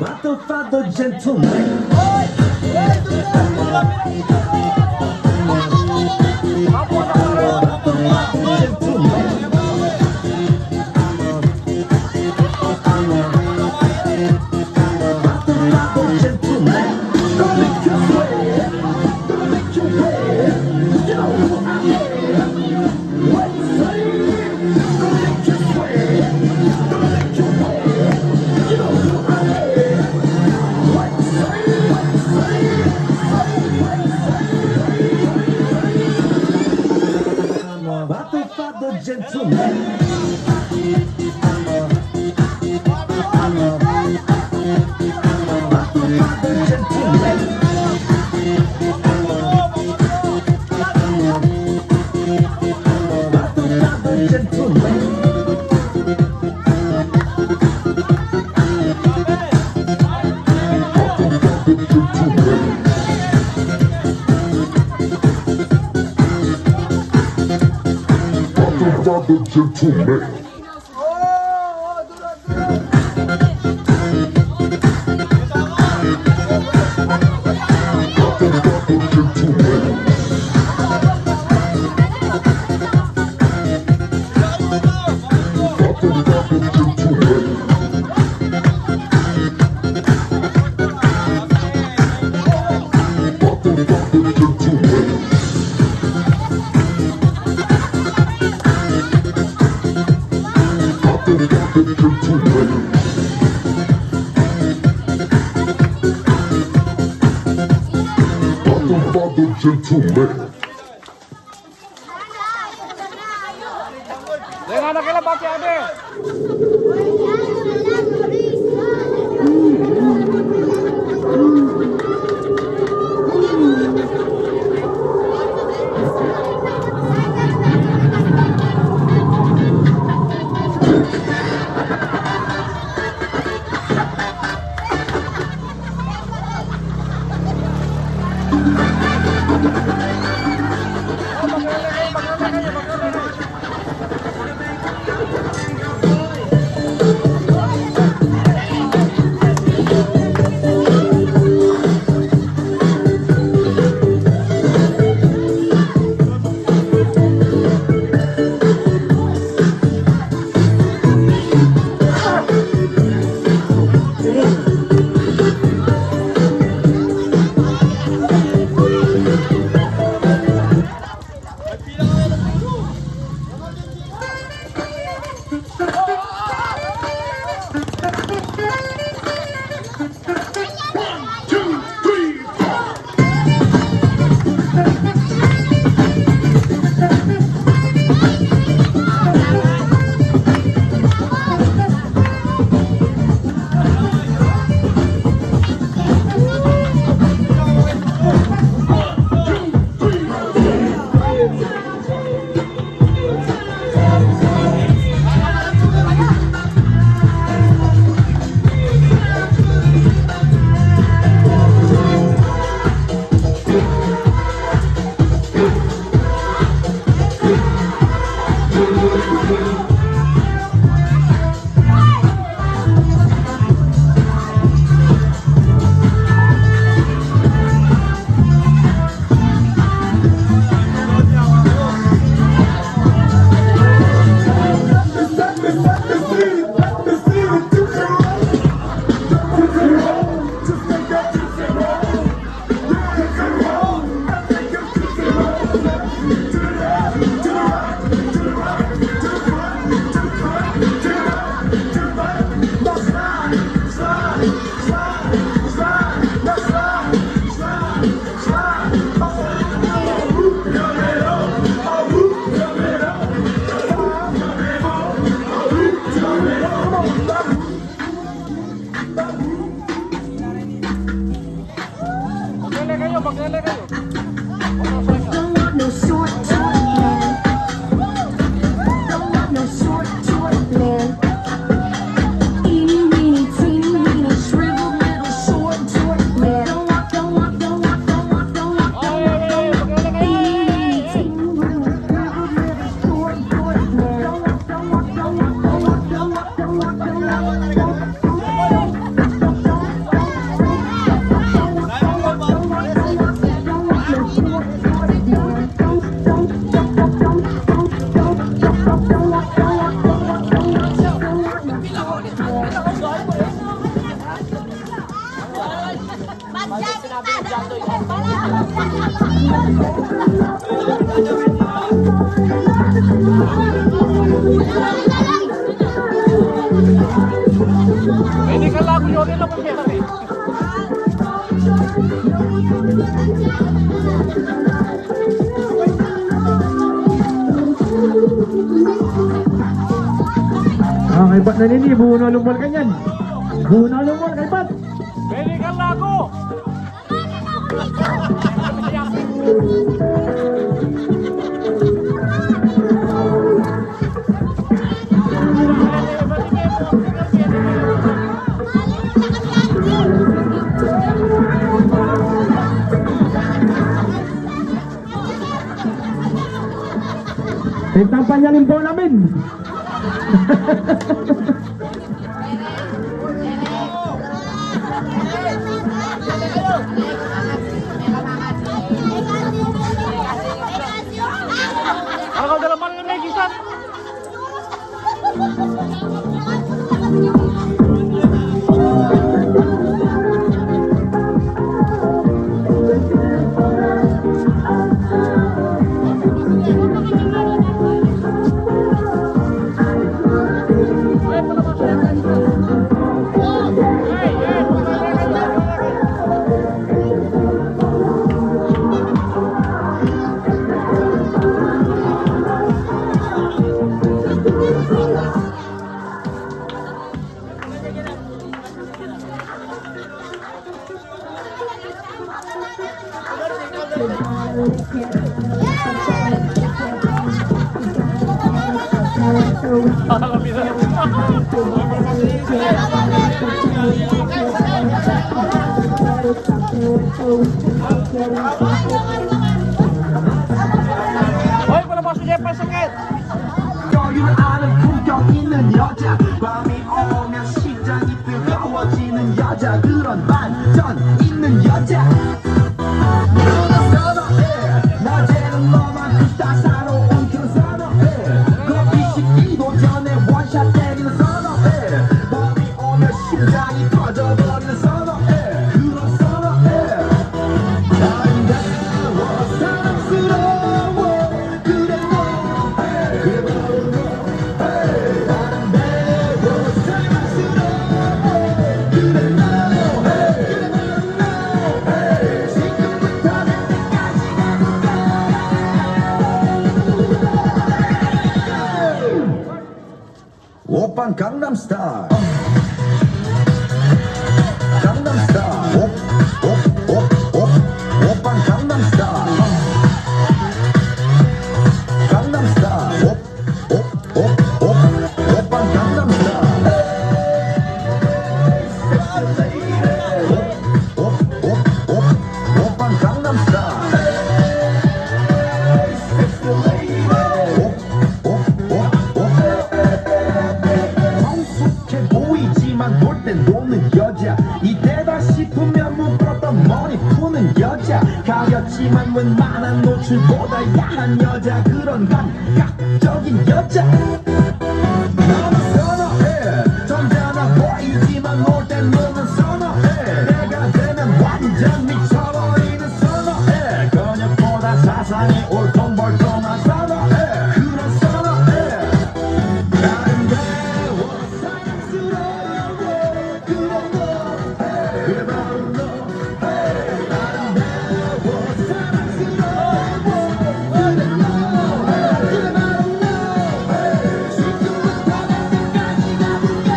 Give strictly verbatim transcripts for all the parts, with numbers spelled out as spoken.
Battle for the gentleman. Battle for the gentleman. Battle for the gentleman. Battle for the gentleman. Battle for the gentleman. Gentleman. Dengan anak kela pake ade. Maglele kayu, maglele kayu. Don't want no short Pwede ka lang yun, yun lang ang pera eh. Ah, kaybat na nini, buo na lumual kanyan. Buo na lumual, kaybat. Pwede ka lang ako. Pintang panyalimbong namin. Ako, dala pa rin ang may gisan. Hoy, palabas na dyan, pasakit! 여유를 아는 품격 있는 여자. 밤이 오면 심장이 뜨거워지는 여자. 그런 반전 있는 여자. 그런 선어해. 낮에는 너만 따사로운 그 선어해. 커피 식기도 전에 원샷 때리는 선어해. 밤이 오면 심장이 터져버리는 선어해. 그런 선어해. 아름다워 사랑스러워. 오빤 강남스타일. 강남스타일. 오, 오, 오, 오. 오빤 강남스타일. 강남스타일. 오, 오, 오, 오. 오빤 강남스타일. 오, 오, 오, 오. 오빤 강남스타일. 오, 오, 오, 오. 성숙해 보이지만 놀 땐 노는 여자. 이때다 싶으면 묶었던 머리 푸는 여자. 가렸지만 웬만한 노출보다 야한 여자. 그런 감각적인 여자. 너는 선어해. 점잖아 보이지만 놀 땐 노는 선어해. 내가 되면 완전 미쳐버리는 선어해. 근육보다 사상이 울퉁불퉁한 선어해. 그런 선어해. 아름다워 사랑스러워. 그래 너. 그래 바로 너. 아름다워 사랑스러워. 그래 너. 그래 바로 너. 지금부터 내 끝까지 가볼까?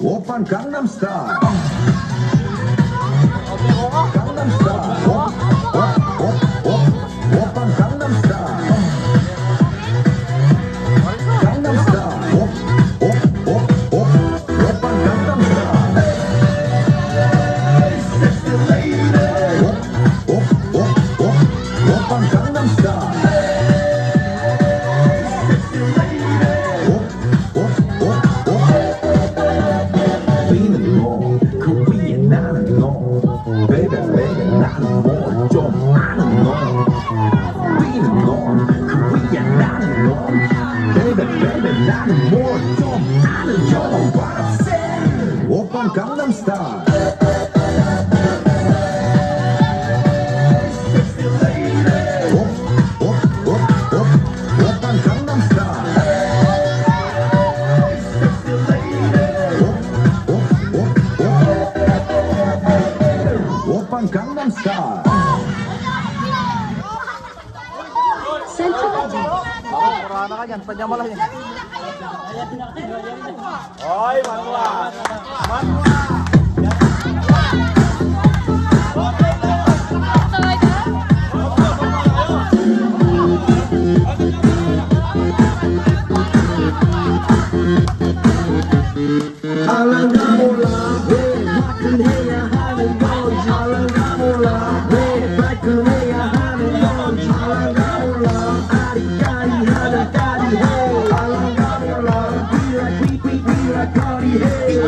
오빤 강남스타일. 강남스타일. 오, 오, 오, 오. 오빤 강남스타일. 강남스타일. 오, 오, 오, 오. 오빤 강남스타일. Sexy lady. 오, 오, 오, 오. 오빤 강남스타일. Sexy lady. 오, 오, 오, 오. Feeling low, 그 위에 나는 너. Baby, baby, 나는 뭐. 좀 Gangnam Style. Op, op, op, op, op, Gangnam Style. Op, op, op, op. Op, Gangnam Style. Saan ka ba dyan? Murana ka dyan, padya mo lang yan. Oy, manwa! Manwa! Alam ka mo lang, we, bakit kaya hamin ko? Alam ka mo lang, we, bakit kaya hamin ko? Alam ka mo lang, ari, ari, hamin, ari, hey. Alam ka mo lang, we like, we, we, we like, ari, hey.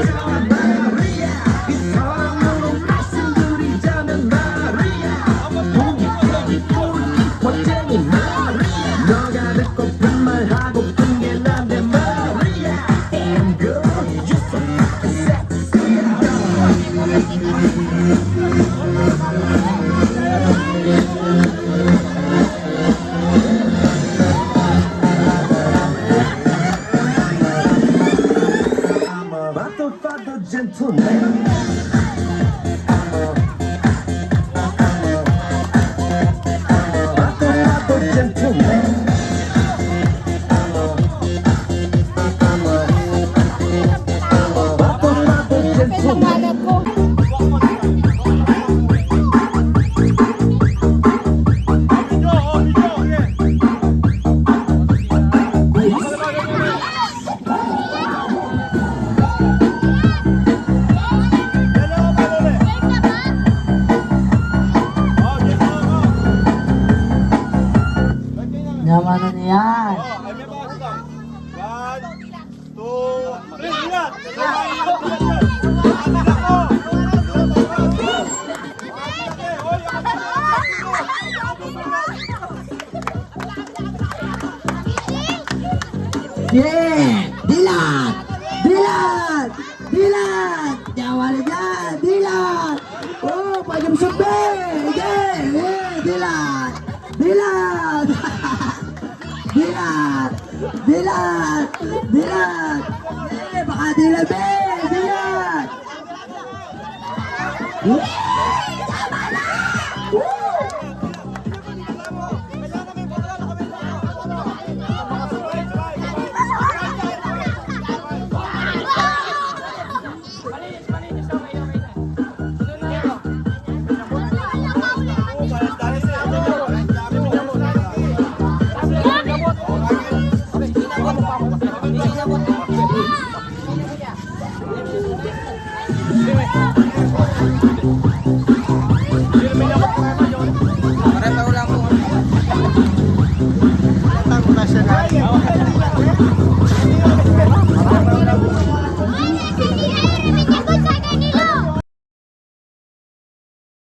Maria, it's all I'm gonna listen to the German Maria. Boom, boom, boom, what's your name? Maria. 너가 듣고 싶은 말 하고 싶은 게 난데 Maria. Damn girl, you're so fucking sexy. I'm a motherfucker gentleman. I'm a, I'm a, I'm a motherfucker gentleman. Nyaman na niyan. One, two, three, lihat. Yeah! Dilat! Dilat! Dilat! Jangan dilat! Dilat! Oh, pajam sebe! Yeah! Yeah! Dilat! Dilat! Dilat! Dilat! Dilat! Eh, baka dilat, eh! Dilat! Woo! Tama na! Woo!